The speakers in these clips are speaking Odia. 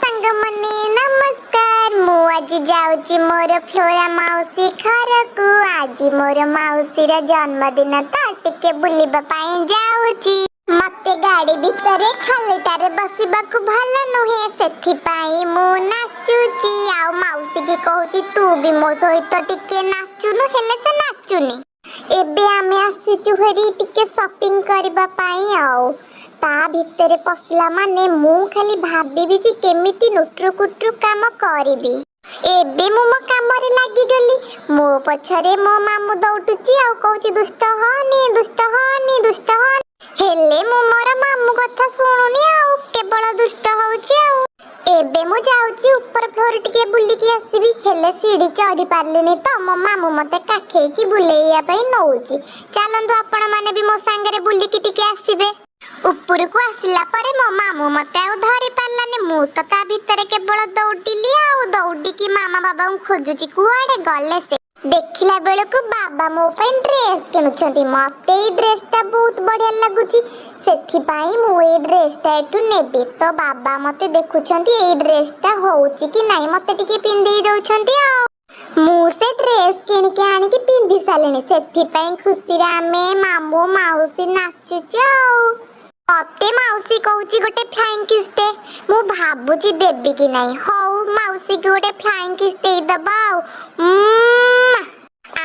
ସାଙ୍ଗମାନେ, ନମସ୍କାର। ମୁଁ ଆଜି ଯାଉଛି ମୋର ଫ୍ଲୋରା ମାଉସୀ ଘରକୁ। ଆଜି ମୋର ମାଉସୀର ଜନ୍ମଦିନ ତ ଟିକେ ବୁଲିବା ପାଇଁ ଯାଉଛି। ମତେ ଗାଡି ଭିତରେ ଖାଲିଟାରେ ବସିବାକୁ ଭଲ ନୁହେଁ, ସେଥିପାଇଁ ମୁଁ ନାଚୁଛି ଆଉ ମାଉସୀକି କହୁଛି, ତୁ ବି ମୋ ସହିତ ଟିକେ ନାଚୁନୁ। ହେଲେ ସେ ନାଚୁନି। ଏବେ ଆମେ ଆସିଛୁ ହେରି ଟିକେ ସପିଂ କରିବା ପାଇଁ। ଆଉ ତା ଭିତରେ ପଶିଲା ମାନେ ମୁଁ ଖାଲି ଭାବିବି କି କେମିତି ନୁଟ୍ରୁ କୁଟ୍ରୁ କାମ କରିବି। ଏବେ ମୁଁ ମୋ କାମରେ ଲାଗିଗଲି। ମୋ ପଛରେ ମୋ ମାମୁଁ ଦୌଡୁଛି ଆଉ କହୁଛି, ଦୁଷ୍ଟ ହନି, ଦୁଷ୍ଟ ହନି, ଦୁଷ୍ଟ ହନି। ହେଲେ ମୁଁ ମୋର ମାମୁଁ କଥା ଶୁଣୁନି ଆଉ କେବଳ ଦୁଷ୍ଟ ହଉଛି। ଆଉ ଏବେ ମୁଁ ଯାଉଛି ଉପର ଫ୍ଲୋର ଟିକେ ବୁଲିକି ଆସିବି। ହେଲେ ସିଢି ଚଢି ପାରିଲିନି ତ ମୋ ମାମୁଁ ମତେ କାଖେଇକି ବୁଲେଇବା ପାଇଁ ନଉଛି। ଚାଲନ୍ତୁ, ଆପଣ ମାନେ ବି ମୋ ସାଙ୍ଗରେ ବୁଲିକି ଟିକେ ଆସିବେ। ଉପରକୁ ଆସିଲା ପରେ ମୋ ମାମୁଁ ମତେ ଆଉ ଧରି ପାରିଲାନି। ମୁଁ ତ ତା ଭିତରେ କେବଳ ଦୌଡ଼ିଲି ଆଉ ଦୌଡ଼ିକି ମାମା ବାବାଙ୍କୁ ଖୋଜୁଛି, କୁଆଡେ ଗଲେ ସେ। ଦେଖିଲା ବେଳକୁ ବାବା ମୋ ପାଇଁ ଡ୍ରେସ୍ କିଣୁଛନ୍ତି। ମତେ ଏଇ ଡ୍ରେସଟା ବହୁତ ବଢିଆ ଲାଗୁଛି, ସେଥିପାଇଁ ମୁଁ ଏଇ ଡ୍ରେସଟା ଏଠୁ ନେବି। ତ ବାବା ମତେ ଦେଖୁଛନ୍ତି, ଏଇ ଡ୍ରେସଟା ହଉଛି କି ନାହିଁ, ମତେ ଟିକେ ପିନ୍ଧେଇ ଦଉଛନ୍ତି। ଆଉ ମୁଁ ସେ ଡ୍ରେସ୍ କିଣିକି ଆଣିକି ପିନ୍ଧି ସାରିଲିଣି, ସେଥିପାଇଁ ଖୁସିରେ ଆମେ ମାମୁଁ ମାଉସୀ ନାଚୁଛୁ। ଆଉ ମତେ ମାଉସୀ କହୁଛି, ଗୋଟେ ଫ୍ଲାଇଂ କିସ୍ ଦେ। ମୁଁ ଭାବୁଛି ଦେବି କି ନାହିଁ। ହଉ, ମାଉସୀକୁ ଗୋଟେ ଫ୍ଲାଇଂ କିସ୍ ଦେଇଦବା। ଆଉ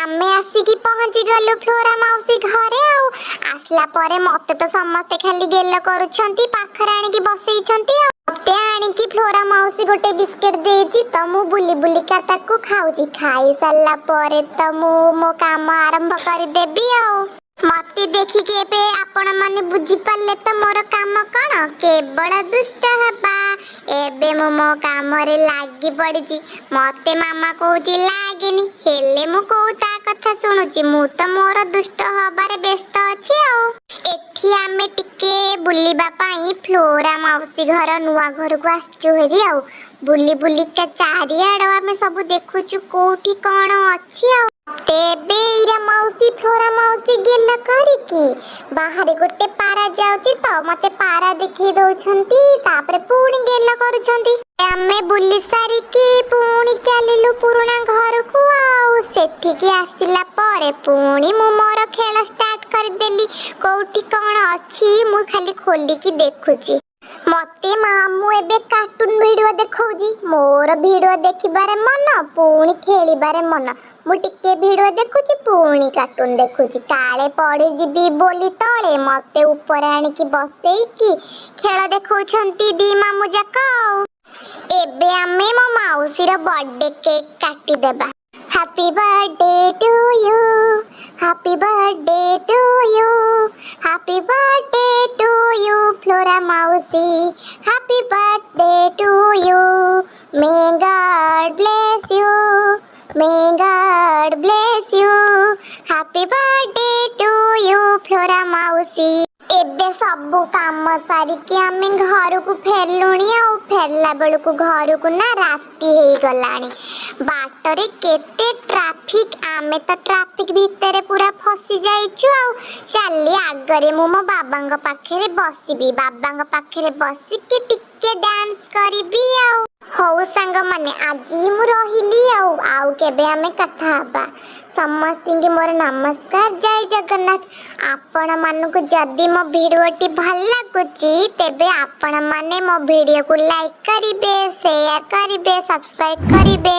ଆମେ ଆସିକି ପହଞ୍ଚି ଗଲୁ ଫ୍ଲୋରା ମାଉସୀ ଘରେ। ଆଉ ଆସିଲା ପରେ ମତେ ତ ସମସ୍ତେ ଖାଲି ଗେଲ କରୁଛନ୍ତି, ପାଖରେ ଆଣିକି ବସେଇଛନ୍ତି। ଆଉ ମତେ ଆଣିକି ଫ୍ଲୋରା ମାଉସୀ ଗୋଟେ ବିସ୍କେଟ ଦେଇଛି ତ ମୁଁ ବୁଲି ବୁଲିକା ତାକୁ ଖାଉଛି। ଖାଇ ସାରିଲା ପରେ ତ ମୁଁ ମୋ କାମ ଆରମ୍ଭ କରିଦେବି। ଆଉ ମତେ ଦେଖିକି ଏବେ ଆପଣ ମାନେ ବୁଝିପାରିଲେ ତ ମୋର କାମ କଣ? କେବଳ ଦୁଷ୍ଟ ହେବା। ଏବେ ମୁଁ ମୋ କାମରେ ଲାଗି ପଡ଼ିଛି। ମତେ ମାମା କହୁଛି ଲାଗେନି, ହେଲେ ମୁଁ କୋଉ ତା କଥା ଶୁଣୁଛି? ମୁଁ ତ ମୋର ଦୁଷ୍ଟ ହବାରେ ବ୍ୟସ୍ତ ଅଛି। ଆଉ ଏଠି ଆମେ ଟିକେ ବୁଲିବା ପାଇଁ ଫ୍ଲୋରା ମାଉସୀ ଘର ନୂଆ ଘରକୁ ଆସିଛୁ ହେରି। ଆଉ ବୁଲି ବୁଲିକା ଚାରିଆଡ଼ ଆମେ ସବୁ ଦେଖୁଛୁ, କୋଉଠି କଣ ଅଛି। ଆଉ ତେବେ ଇରା ମାଉସୀ, ଫ୍ଲୋରା ମାଉସୀ ଗେଲ କରିକି ବାହାରେ ଗୋଟେ ପାରା ଯାଉଛି ତ ମତେ ପାରା ଦେଖେଇ ଦଉଛନ୍ତି, ତାପରେ ପୁଣି ଗେଲ କରୁଛନ୍ତି। ଆମେ ବୁଲି ସାରିକି ପୁଣି ଚାଲିଲୁ ପୁରୁଣା ଘରକୁ। ଆଉ ସେଠିକି ଆସିଲା ପରେ ପୁଣି ମୁଁ ମୋର ଖେଳ ଷ୍ଟାର୍ଟ କରିଦେଲି। କୋଉଠି କଣ ଅଛି ମୁଁ ଖାଲି ଖୋଲିକି ଦେଖୁଛି। ମତେ ମାମୁଁ ଏବେ କାର୍ଟୁନ ଭିଡିଓ ଦେଖଉଛି। ମୋର ଭିଡିଓ ଦେଖିବାରେ ମନ, ପୁଣି ଖେଳିବାରେ ମନ। ମୁଁ ଟିକେ ଭିଡିଓ ଦେଖୁଛି, ପୁଣି କାର୍ଟୁନ ଦେଖୁଛି। କାଳେ ପଡ଼ିଯିବି ବୋଲି ତଳେ ମତେ ଉପରେ ଆଣିକି ବସେଇକି ଖେଳ ଦେଖଉଛନ୍ତି ଦି ମାମୁଁ ଯାକ। ଆଉ ଏବେ ଆମେ ମୋ ମାଉସୀର ବର୍ଥଡେ କେକ୍ କାଟିଦେବା। Happy birthday to you, happy birthday to you, happy birthday to you, Flora ମାଉସୀ, happy birthday to you. May God bless you, may God bless you. Happy birthday to you, Flora ମାଉସୀ। ଏବେ ସବୁ କାମ ସାରିକି ଆମେ ଘରକୁ ଫେରିଲୁଣି। ଆଉ ଫେରିଲା ବେଳକୁ ଘରକୁ ନା ରାତି ହେଇଗଲାଣି। ବାଟରେ କେତେ ଟ୍ରାଫିକ, ଆମେ ତ ଟ୍ରାଫିକ ଭିତରେ ପୁରା ଫସି ଯାଇଛୁ। ଆଉ ଚାଲି ଆଗରେ ମୁଁ ମୋ ବାବାଙ୍କ ପାଖରେ ବସିବି, ବାବାଙ୍କ ପାଖରେ ବସିକି ଟିକେ ଡ୍ୟାନ୍ସ କରିବି। ଆଉ ହଉ ସାଙ୍ଗମାନେ, ଆଜି ମୁଁ ରହିଲି। ଆଉ କେବେ ଆମେ କଥା ହବା। ସମସ୍ତଙ୍କୁ ମୋର ନମସ୍କାର, ଜୟ ଜଗନ୍ନାଥ। ଆପଣମାନଙ୍କୁ ଯଦି ମୋ ଭିଡ଼ିଓଟି ଭଲ ଲାଗୁଛି, ତେବେ ଆପଣମାନେ ମୋ ଭିଡ଼ିଓକୁ ଲାଇକ୍ କରିବେ, ସେୟାର କରିବେ, ସବସ୍କ୍ରାଇବ୍ କରିବେ।